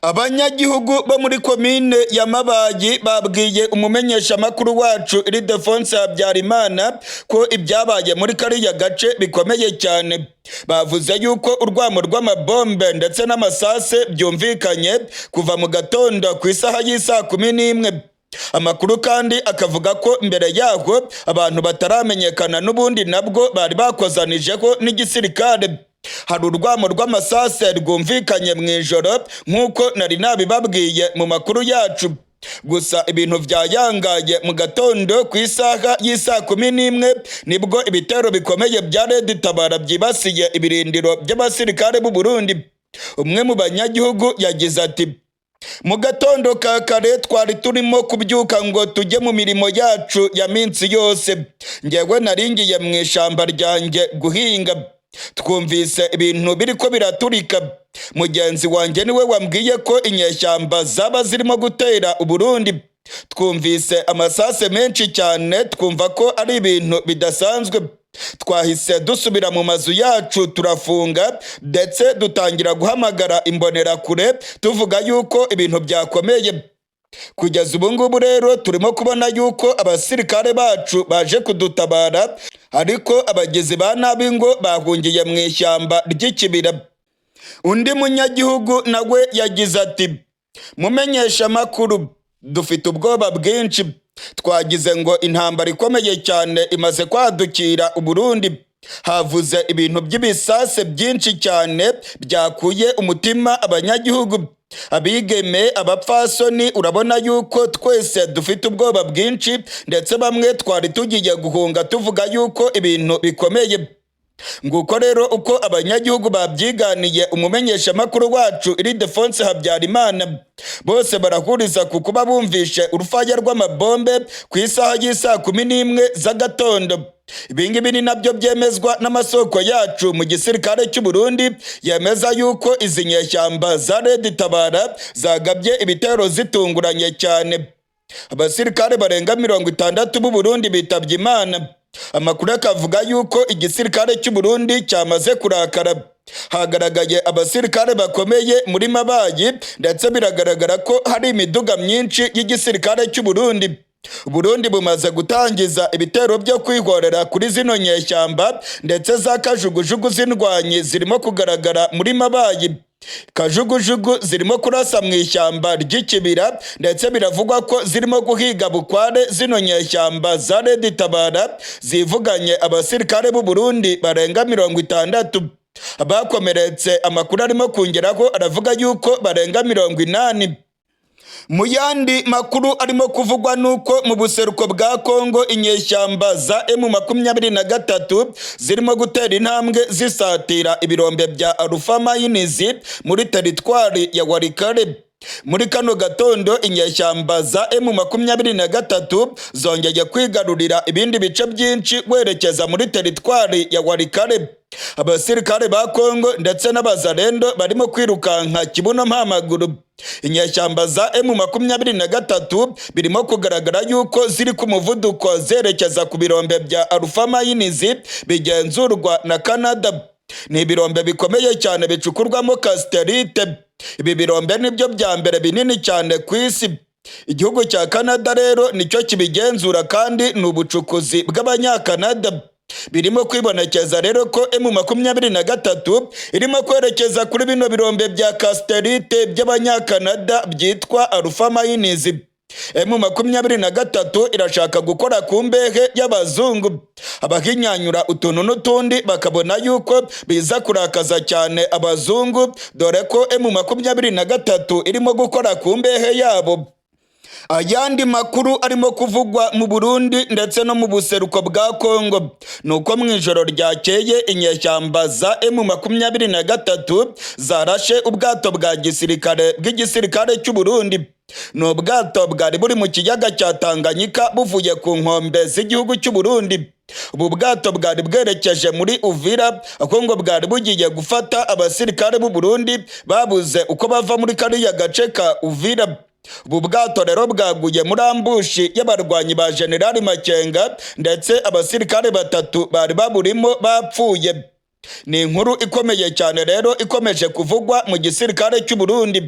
Abanyagihugu bo muri komine ya Mabayi babwiye umumenyeshamakuru wacu Ildefonse Habyarimana ko ibyabaye muri kariya gace bikomeye cyane. Bavuze yuko urwamo rw'amabombe ndetse n'amasase byumvikanye kuva mu gatondo ku isaha y'isaa 11. Amakuru kandi akavuga ko mbere yaho abantu bataramenyekana n'ubundi nabwo bari bakozanijeho n'igisirikare. Hari urwamo rw'amasase rwumvikanye mu ijoro nk'uko nari nabibabwiye mu makuru yacu. Gusa ibintu byayangaye mu gatondo ku isaha y'isaa 11, nibwo ibitero bikomeye bya Red Tabara byibasiye ibirindiro by'abasirikare b'u Burundi. Umwe mu banyagihugu yagize ati: "Mu gatondo ka kare twari turimo kubyuka ngo tujye mu mirimo yacu ya minsi yose. Ngewe naringiye mu ishyamba ryanjye guhinga. Twumvise ibintu biriko biraturika. Mugenzi wanjye niwe wambwiye ko inyeshyamba zaba zirimo gutera Uburundi." Twumvise amasase menshi cyane, twumva ko ari ibintu bidasanzwe. Twahise dusubira mu mazu yacu turafunga, ndetse dutangira guhamagara imbonerakure tuvuga yuko ibintu byakomeye. Kugeza ubu ngubu rero turimo kubona yuko abasirikare bacu baje kudutabara, ariko abagizi ba nabi ngo bahungiye mu ishyamba ry'ikibira. Undi munyagihugu nawe yagize ati: "Mumenyesha amakuru, dufite ubwoba bwinshi. Twagize ngo intambara ikomeye cyane imaze kwadukira Uburundi. Havuze ibintu by'ibisase byinshi cyane byakuye umutima abanyagihugu, abigeme, abapfasoni. Urabona yuko twese dufite ubwoba bwinshi, ndetse bamwe twari tugiye guhunga tuvuga yuko ibintu bikomeye." Nguko rero uko abanyagihugu babyiganiye umumenyeshamakuru wacu Ildefonse Habyarimana. Bose barahuriza ku kuba bumvishe urufaya rw'amabombe ku isaha y'isaa 11 z'agatondo. Ibingibi ni nabyo byemezwa n'amasoko yacu mu gisirikare cy'u Burundi, yemeza yuko izi nyeshyamba za Red Tabara zagabye ibitero zitunguranye cyane. Abasirikare barenga 60 b'u Burundi bitabye Imana. Amakuru akavuga yuko igisirikare cy'u Burundi cyamaze kurakara. Hagaragaye abasirikare bakomeye muri Mabayi, ndetse biragaragara ko hari imiduga myinshi y'igisirikare cy'u Burundi. Burundi bumaze gutangiza ibitero byo kwihorera kuri zino nyeshyamba, ndetse za kajugujugu z'indwanyi zirimo kugaragara muri Mabayi. Kajugujugu zirimo kurasa mu ishyamba ry'ikibira, ndetse biravugwa ko zirimo guhiga bukware zino nyeshyamba za Red Tabara zivuganye abasirikare b'u Burundi barenga 60. Abakomeretse, amakuru arimo kongeraho aravuga yuko barenga 80. Mu yandi makuru arimo kuvugwa nuko mu buseruko bwa Kongo inyeshyamba za M23 zirimo gutera intambwe zisatira ibirombe bya Alpha Mines muri teritwari ya Walikale. Muri kano gatondo inyeshyamba za M23 zongeye kwigarurira ibindi bice byinshi werekeza muri teritwari ya Walikale. Abasirikare ba Kongo ndetse n'abazalendo barimo kwirukanka kibuno mpamaguru. Inyeshyamba za M23 birimo kugaragara yuko ziri ku muvuduko zerekeza ku birombe bya Alpha Mines bigenzurwa na Canada. Ni ibirombe bikomeye cyane bicukurwamo cassitérite. Ibi birombe nibyo bya mbere binini cyane ku isi. Igihugu cya Canada rero nicyo kibigenzura, kandi ni ubucukuzi bw'Abanyakanada. Birimo kwibonekeza rero ko M23 irimo kwerekeza kuri bino birombe bya cassitérite by'Abanyakanada byitwa Alpha Mines. M23 irashaka gukora ku mbehe y'abazungu. Abahinyanyura utuntu n'utundi bakabona yuko biza kurakaza cyane abazungu, dore ko M23 irimo gukora ku mbehe yabo. Ayandi makuru arimo kuvugwa mu Burundi ndetse no mu buseruko bwa Kongo ni uko mu ijoro ryakeye inyeshyamba za M23 zarashe ubwato bwa gisirikare bw'igisirikare cy'u Burundi. Ni ubwato bwari buri mu kiyaga cya Tanganyika buvuye ku nkombe z'igihugu cy'u Burundi. Ubu bwato bwari bwerekeje muri Uvira, aho ngo bwari bugiye gufata abasirikare b'u Burundi babuze uko bava muri kariya gace ka Uvira. Ubu bwato rero bwaguye muri ambush y'abarwanyi ba Generali Makenga, ndetse abasirikare batatu bari baburimo bapfuye. Ni inkuru ikomeye cyane rero ikomeje kuvugwa mu gisirikare cy'u Burundi.